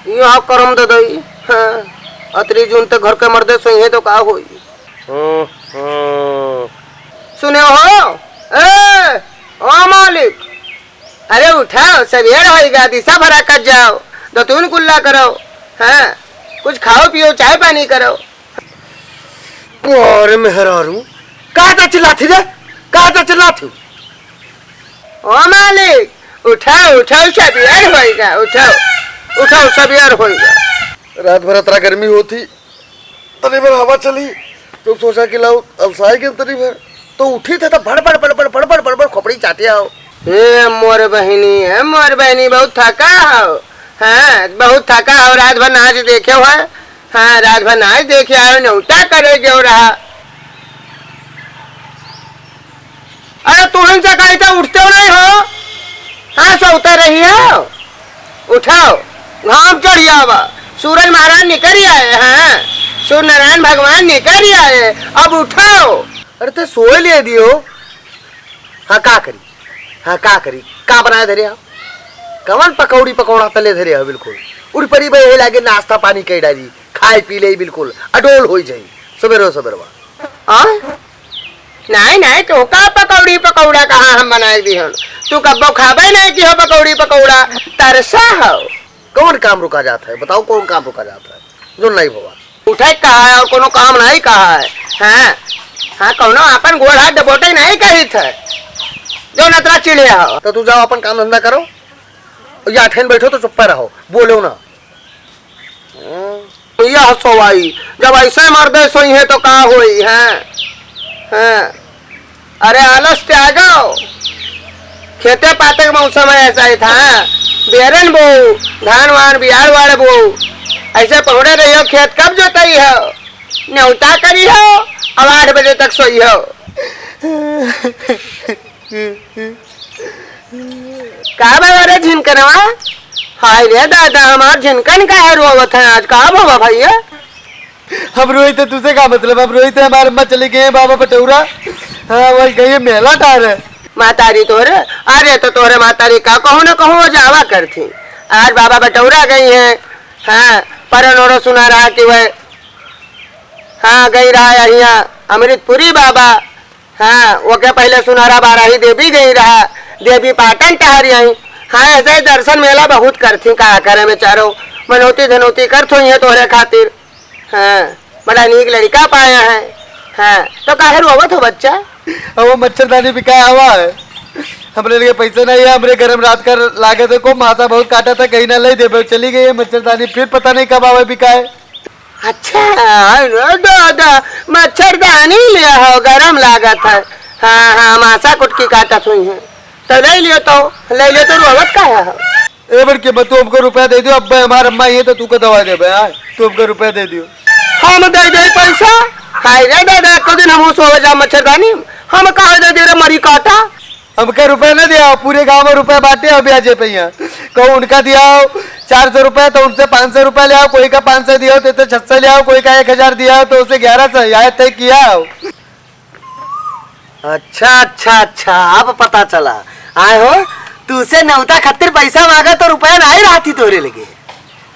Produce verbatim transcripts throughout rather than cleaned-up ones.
यहाँ करम ददई, हाँ, अतरी जून तक घर के मर्दे सोइहे तो का होई? हम्म, हम्म। सुने हो, ए, ओ मालिक, अरे उठाओ, सबेर होइगा, दिसा भरा कर जाओ, दतुन कुल्ला करो, हाँ, कुछ खाओ पियो, चाय पानी करो। अरे मेहरारू, का ता चिल्लाथी रे? का ता चिल्लाथी? ओ मालिक, उठाओ, उठाओ, सबेर होइगा, उठाओ, उठाओ, सबेर होइगा। रात भर अतरा गर्मी होती, तनी भर हवा चली, तो सोचा कि लाओ, अलसाए के तनी भर, तो उठी थे तो बड़ बड़ बड़ बड़ खोपड़ी चाटे आओ। ए मोर बहिनी, ए मोर बहिनी, बहुत थका हो। हाँ, बहुत थका हो, रात भर नाच देखे हो। हाँ, रात भर नाच देखे आओ, नौटा करे गयो रहा। अरे तुहन से कही तो उठते हो नहीं हो। हाँ, सोते रही हो। उठाओ, घाम चढ़ जावा। सूरज महाराज निकल आए हैं, सूर्य नारायण भगवान निकल आए, अब उठाओ। अरे ते सोए ले दियो। हाँ, का करी? हाँ, का करी? का बनाए धरे हो? कवन पकौड़ी पकौड़ा तले धरे हो? बिल्कुल उड़ परी बे, यही लागे नाश्ता पानी कई डाली, खाए पी ले बिल्कुल अडोल होई जाई सबेरो सबेरवा। आ? नहीं, नहीं, तो का पकौड़ी पकौड़ा कहाँ हम बनाए दी हन? तू कब्बो खाबे नहीं की हो पकौड़ी पकौड़ा, तरसा हो। कौन काम रुका जाता है? बताओ, कौन काम रुका जाता है जो नहीं भवा? उठे कहा है और कोनो काम नहीं कहा है? हाँ, हाँ, कोनो अपन गोड़ हाथ डबोटे नहीं कही थे, जो नतरा चिड़े हो। तो तू जाओ, अपन काम धंधा करो, या ठेन बैठो तो चुप्पे रहो, बोलो ना। हम्म, यह सोवाई, जब ऐसे मर्दे सोई है तो का होई है? हाँ। अरे आलस त्यागो, खेते पाते के मौसम है, ऐसा ही था। बेरन बो, धान वान, बियार वार बो, ऐसे पहुड़े रही हो, खेत कब जोताई हो? न्योता करी हो, अब आठ बजे तक सोई हो। का बा रे झिनकनवा? हाय रे दादा, हमार झिनकन काहे रोवत है आज? का बाबा भैया? हम रोई थे, तुझसे का मतलब? हम रोई थे, हमारे अम्मा चली गई है बाबा बटौरा। हाँ, वही गई है मेला टार है। मातारी तोरे, अरे तो तोरे मातारी का कहूँ ना कहूँ वो जावा करती। आज बाबा बटौरा गई है। हाँ, परन ओरो सुना रहा कि वह, हाँ, गई रहा यहाँ अमृतपुरी बाबा। हाँ, ओके पहले सुनारा बाराही देवी गई रहा, देवी पाटन टहरी आई। हाँ, ऐसे ही दर्शन मेला बहुत करती, का करे में चारो मनौती धनौती करत होई है तोहरे खातिर। हाँ, बड़ा नीक लड़का पाया है। हाँ, तो काहे रोवत हो बच्चा? अब वो मच्छरदानी बिकाए आवा है, हमरे लिए पैसा नहीं है, हमरे घर में रात का लागत है, को मासा बहुत काटा था, कहीं ना ले देबे, चली गई है मच्छरदानी, फिर पता नहीं कब आवे बिकाए। अच्छा, अरे दादा, मच्छरदानी ले हो, गरम लागत है। हाँ, हाँ, मासा कुटकी काटत हुई है, तो ले लियो, तो ले लियो, तो रोवत का है? ए बड़के, मैं तू हमको रुपया दे दियो, अब हमार अम्मा ये तो तू का दवा देबे, हाँ? तू हमको रुपया दे दियो। हम दे दे पैसा? हाय रे दादा, एको दिन हम सोवे जा मच्छरदानी, हम कहाँ दे दे रे मरी काटा? हमके रुपया न दिया, पूरे गाँव में रुपया बांटे हो ब्याजे पे यहाँ। कहूँ उनका दिया हो चार सौ रुपया, तो उनसे पाँच सौ रुपया ले आओ, कोई का पाँच सौ दिया हो, तो, तो छह सौ ले आओ, कोई का एक हजार दिया हो, तो उसे ग्यारह सौ, यह तय किया हो। अच्छा, अच्छा, अच्छा, अब पता चला। आए हो, तू से नौता खातिर पैसा मांगा तो रुपया नहीं रहती तोरे लगे।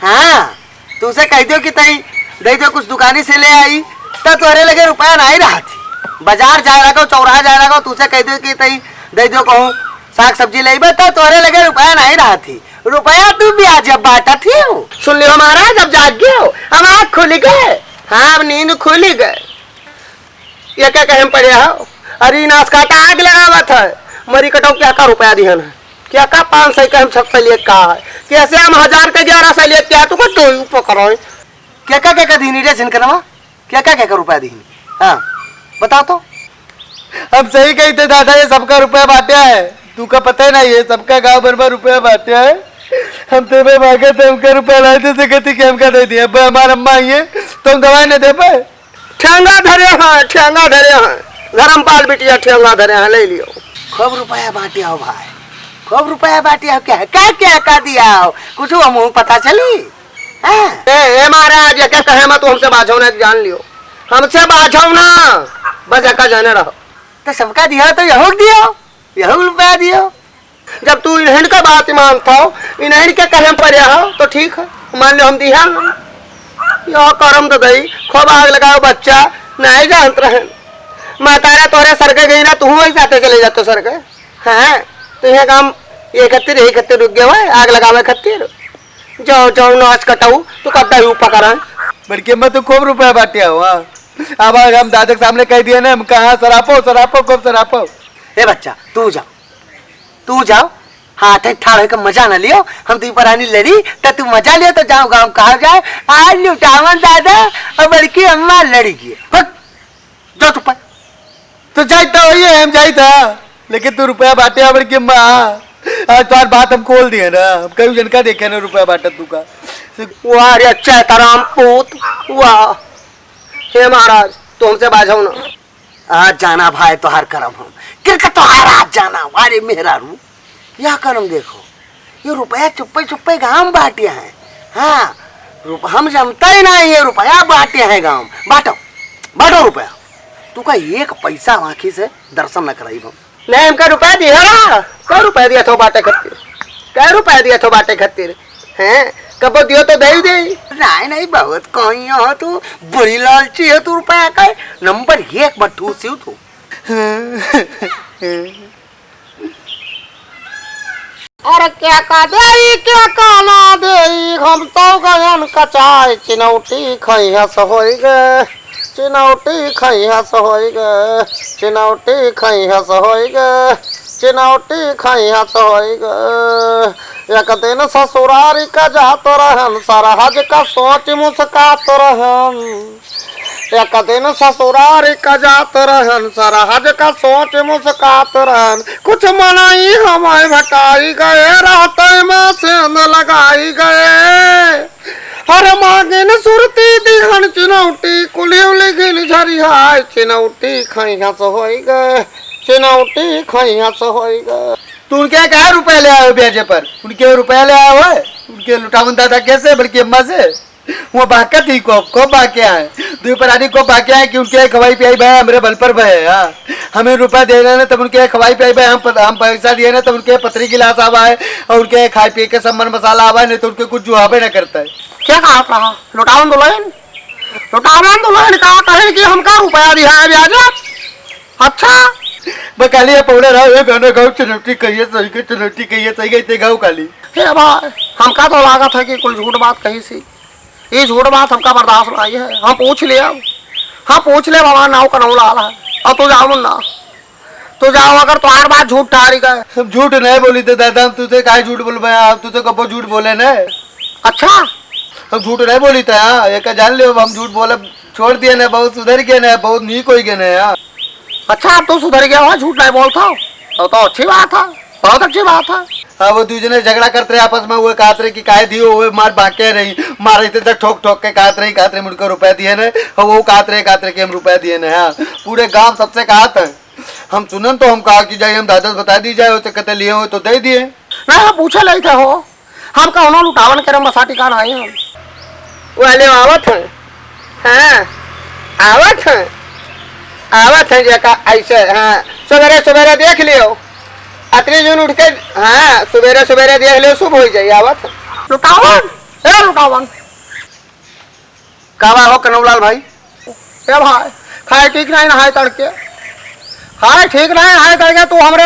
हाँ, तू उसे कह दियो कि तई दे दियो, कुछ दुकानी से ले आई, तो तोहरे लगे रुपया नहीं रहती। बाजार जाए लागो, चौराहा जाए लागो, तू उसे कह दियो कि तई दे दियो कहूँ साग सब्जी लेबे, तो तोहरे लगे रुपया नहीं रहती। रुपया तू ब्याज अब बांटत ही हो। सुन लियो महाराज, अब जाग गए हो, अब आँख खुली गए। हाँ, अब नींद खुली गए। ये क्या कहे में पड़े हो? अरे नास काटा आग लगावत है। मरी कटो, क्या का रुपया दिहन है? क्या का पाँच सौ के हम छह सौ लिए का है? कैसे हम हजार के ग्यारह सौ लिए क्या तू को दो पकड़ो? क्या का, क्या का दीनी रे झिनकनवा? क्या का, क्या का रुपया दीनी? हाँ, बताओ तो। हम सही कही थे दादा, ये सबका रुपया बांटे है। तू का पता है ना, ये सबका गाँव भर में रुपया बांटे है। हम तेरे मांगे थे, हमका रुपया नहीं दे सके थे कि हमका दे दिए। अब हमार अम्मा आई है, तो हम दवाई नहीं दे पाए। ठेंगा धरे हैं, ठेंगा धरे हैं। धर्मपाल बिटिया ठेंगा धरे हैं, ले लियो। खूब रुपया बांटिया हो भाई, खूब रुपया बांटिया हो। क्या है, क्या, क्या, क्या दिया हो? कुछ हमहू पता चली? हाँ? ए, ए महाराज, ये क्या कहे मत, हमसे बाझो ना, जान लियो। हमसे बाझो ना, बस एका जाने रहो। तो सबका दिया तो यहू दियो, यहू रुपया दियो। जब तू इन्हन का बात मानता हो, इन्हन के कहे में पड़े हो, तो ठीक है। मान लो हम दिहा, यो करम तो दई, खूब आग लगाओ बच्चा, नहीं जानत रहे। मातारा तोहरे सरके गई ना, तू वही साथे चले जातो सरके। हाँ, तो यह काम ये खातिर, यही खातिर रुक गया है, आग लगावे खातिर। जाओ, जाओ, नाच कटाऊ, तू कब दही पकड़ा। बड़की अम्मा, तू खूब रुपया बांटे हो, हाँ। अब हम दादा के सामने कह दिया ना, हम कहा, "सरापो, सरापो, खूब सरापो।" ए बच्चा, तू जाओ, तू जाओ, हाथ है ठाड़ होके मजा ना लियो, हम तू परानी लड़ी, त तू मजा लियो, तो जाओ गाँव कहा जाए, आज लुटावन दादा और बड़की अम्मा लड़ी गई। हट, जाओ चुप है। तो जाई तो वही है, हम जाई था, लेकिन तू रुपया बांटे, बड़की अम्मा, आज तोहार बात हम खोल दिए ना, हम कहीं जनका देखे ना रुपया बांटत तू का। वाह रे चैताराम पूत, वाह। हे महाराज, तुमसे बाझो ना। आज जाना भाई तोहार करम हम, किरका तोहार आज जाना, वारे मेहरारू। यह करम देखो, ये रुपया चुप्पे चुप्पे गाँव बांटे हैं। हाँ, रुप-, हम जमता ही ना, ये रुपया बांटे हैं गाँव। बांटो, बांटो रुपया। तू का एक पैसा आँखी से दर्शन न कराई हम। नहीं, हमका रुपया दिया रहा। कै रुपया दिया थो बांटे खातिर? कै रुपया दिया थो बांटे खातिर? हैं? कबो दियो तो दे ही दे। नहीं, नहीं, बहुत कहीं हो तू, बड़ी लालची हो तू रुपया का। नंबर एक बठूसी हो तू। अरे क्या का देई, क्या का ना देई, हम तो गयन कचाय, चिनौटी खइहस होई गे, चिनौटी खइहस होई गे, चिनौटी खइहस होई गे, चिनौटी खइहस होई गे। एक दिन ससुरारी का जात रहन, सरहज का सोच मुस्कात रहन। एक दिन ससुरारी का जात रहन, सरहज का सोच मुस्कात रहन। कुछ मनई हमारे भटाई गए, रहते में सेंध लगाई गए। हर मागिन सुरती दिहन चिनौटी, कुलियो लिखिन झरिहाय, चिनौटी खइहस होई गए, चिनौटी खइहस होई गए। तू उनके कहा रुपया ले आयो ब्याजे पर? उनके रुपया ले आयो है? उनके लुटावन दादा कैसे? बड़की अम्मा से? वो बाकत ही को, को बाके आए। दुई परानी को बाके आए कि उनके खवाई पियाई भाई, हमरे बल पर भाई, हाँ। हमें रुपया दे रहे हैं, तब उनके खवाई पियाई भाई, हम प-, हम पैसा दिए ना, तब उनके पतरी गिलास आवा है, और उनके खाए पिए के सामान मसाला आवा है, नहीं तो उनके कुछ जुआबे ना करता है। क्या कहा था? लुटावन दुल्हन? लुटावन दुल्हन का कहे कि हमका रुपया दिया है ब्याज? अच्छा? बकालिया पौड़ा रहा, ये गाना गाओ, चुनौती कहिए सही के, चुनौती कहिए सही के, इतने गाओ काली। हे भाई, हमका तो लागत है कि कुल झूठ बात कही सी। ये झूठ बात हमका बर्दाश्त नहीं है। हम पूछ ले अब। हम पूछ ले बाबा, नाव का नाव लाल है। अब तू जाओ ना। तू जाओ, अगर तोहार बात झूठ ठहरी गए। हम झूठ नहीं बोली थे दादा, हम तुझसे काहे झूठ बोलबे? हम तुझसे कबो झूठ बोले नहीं। अच्छा? हम झूठ नहीं बोली थे, हाँ। ये का जान लियो, हम झूठ बोले छोड़ दिए ने, बहुत सुधर गए ने, बहुत नीक होई गए ने, हाँ। अच्छा, अब तू सुधर गया हो, झूठ नहीं बोलता हो, तो, तो अच्छी बात है, बहुत अच्छी बात है। हाँ, वो दुइ जने झगड़ा करत रहे आपस में, वो कहत रहे कि काहे दियो, वो मार बाके रही, मार रही थे तो ठोक ठोक के कहत रही, कहत रहे, "मुझको रुपया दिए ने," और वो कहत रहे, कहत रहे कि "हम रुपया दिए ने।" हाँ, पूरे गांव सबसे कहत है। हम सुनन तो हम कहा कि जाइए, हम दादा से बता दी जाए, उसे कहते लिए हो तो दे दिए। नहीं, हम पूछे नहीं थे हो, हम कौनो लुटावन के रंग बसाटी का नहीं हम। वो ले आवत हैं, हाँ, आवत हैं, आवत हैं जेका ऐसे, हाँ, सवेरे सवेरे देख लियो, अतरी जून उठ के, हाँ, सवेरे सवेरे देख लियो, शुभ हो जाए, आवत हैं। लुटावन, ए लुटावन। का बा हो कनौलाल भाई? ए भाई, खाए ठीक नहीं नहाए तड़के, खाए ठीक नहीं नहाए तड़के, तू हमरे,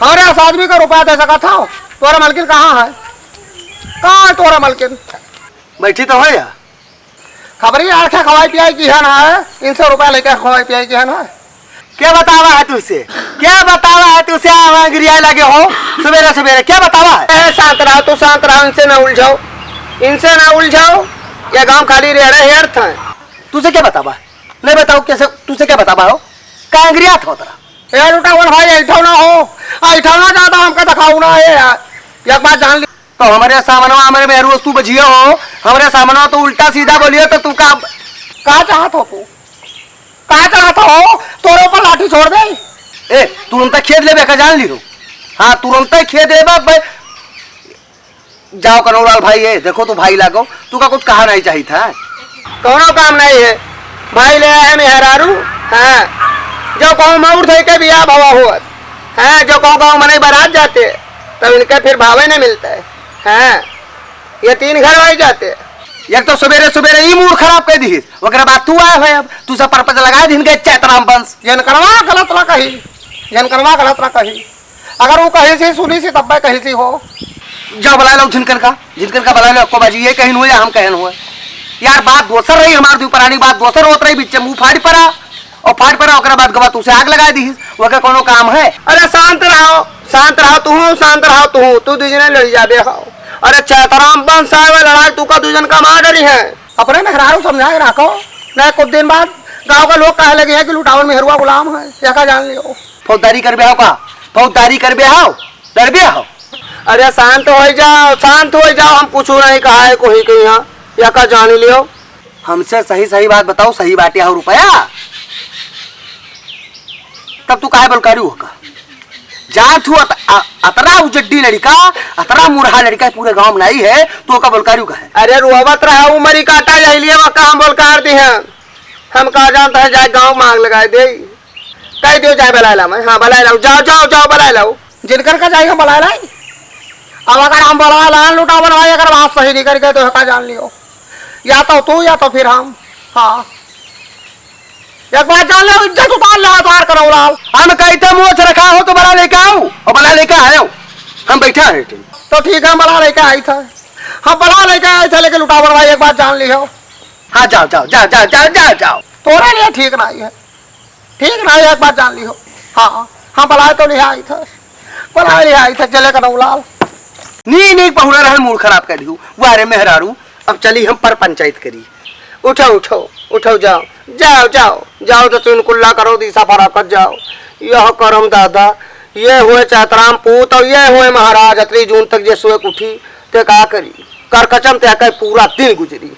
हमरे इस आदमी का रुपया दे सकत हो? तोरा मलकिन कहाँ है? कहाँ है तोरा मलकिन? बैठी तो है या? खबरी आखे खवाई पियाई की है ना है, इनसे रुपया लेके खवाई पियाई की है ना है। क्या बतावा है तुझसे, क्या बतावा है तुझसे, आवा गिरिया लगे हो सवेरे सवेरे, क्या बतावा है? ए, शांत रहो, तू शांत रहो, इनसे ना उलझाओ, इनसे ना उलझाओ। ये गांव खाली रह रहे हेर था। तुझसे क्या बतावा? नहीं बताओ कैसे, तुझसे क्या बतावा हो? का गिरिया था उतरा? ए लुटावन भाई, ऐठो ना हो, ऐठो ना ज्यादा हमका दिखाओ ना, ए यार, एक बात जान ली। तो हमरे सामनवा, हमरे मेहरू से तू बझियो हो, हमरे सामनवा तो उल्टा सीधा बोलियो तो तू का, का चाहत हो तू? का चाहत हो? तोरे ऊपर लाठी छोड़ दे। ए, तुरंत खेद लेबे का जान लियो। हाँ, तुरंत खेद लेबे बे। जाओ कनौलाल भाई, ए, देखो तू भाई लागो, तू का कुछ कहा नहीं चाहिए था। कौनो काम नहीं है, भाई ले आए मेहरारू। हाँ, जो कहूँ मऊर धोई के बियाह भवा हुआ। हाँ, जो कहूँ गाँव मने बारात जाते, तब इनके फिर भावे नहीं मिलता है। हाँ। ये तीन घर होइ जाते। एक तो सुबेरे सुबेरे ई मूड खराब कइ दिहिस, ओकरे बाद तू आए हो, अब तू सब परपंच लगाइ दिहिन गए चैतराम बंस। जनकरवा गलत ना कही, जनकरवा गलत ना कही। अगर उ कहिस ही सुनिस ही तब्बे कहिस ही हो। जाओ बलाइ लाओ जिनकर का, जिनकर का बलाइ लाओ, अक्को बाजी ये कहिन हो या हम कहिन हो। यार बात दोसर रही, हमार दुइ परानी बात दोसर होत रही, बिच्चे मुँह फाटि परा। अउर फाटि परा, ओकरे बाद गवा तू से आग लगाइ दिहिस, ओके कउनो काम है? अरे शांत रहो, शांत रहो तू, शांत रहो तू, तू दुइ जने लड़ि जाबे हो। अरे चैतराम बंस आए वाला लड़ाई तू का दुइ जन का मार डरी है। अपने मेहरारू समझाए राखो, नहीं कुछ दिन बाद गाँव का लोग कहे लगे हैं कि लुटावन मेहरुआ गुलाम है, यह का जान लियो। फौजदारी करबे हो का? फौजदारी करबे हो? डरबे हो? अरे शांत होइ जाओ, शांत होइ जाओ, हम कुछ नहीं कहा है कोई के यहाँ, यह का जान लियो। हमसे सही सही बात बताओ, सही बाटे हो रुपया? तब तू काहे बलकारू हो का? जात हूँ अत-, अ-, अतरा उजड्डी लड़िका, अतरा मुरहा लड़िका पूरे गाँव में नहीं है, तू ओका बलकारू काहे? अरे रोवत रहा, उमरी काटा यही लिए वका हम बलकार दी हैं। हम का जानत है, जाए गाँव में आग लगाइ दे। कहि दियो जाए बलाइ लाओ, मैं, हाँ, बलाइ लाओ, जाओ, जाओ, जाओ, बलाइ लाओ। जिनकर का जाए हम बलाइ लाई। अब अगर हम बलाइ लाए लुटावन भाई, अगर बात सही नहीं करिके तो का जान लियो, या तो तू या तो फिर हम। हाँ, एक बात जान ले, इज्जत उतार ले, उतार कर उड़ाल। हम कहित है मोछ रखा हो तो बलाइ लइके आओ, अउर बलाइ लइके आयो, हम बैठा है। तो ठीक है, हम बलाइ लइके आइत है, हम बलाइ लइके आइत है, लेकिन लुटावन भाई एक बात जान लियो। हाँ, जाओ, जाओ, जाओ, जाओ, जाओ, जाओ, जाओ। तोरे लिए ठीक नहीं है, ठीक नहीं है, एक बात जान लियो। हाँ, हम बलाइ तो लिहा आइत है, बलाइ लिहा आइत है, चले कनऊ लाल। नी, नी, पहुना रहन मूड खराब कइ दिहू। वाह रे मेहरारू, अब चली हम पर पंचायत करी। उठो, उठो, उठो, जाओ, जाओ, जाओ, जाओ, तो चुनकुल्ला करो, दीसा फराकत जाओ। यह करम दादा, ये हुए चैतराम पूत अउर ये हुए महाराज, अतरी जून तक जे सोए के उठी, ते का करी? करकचम ते आके पूरा दिन गुजरी।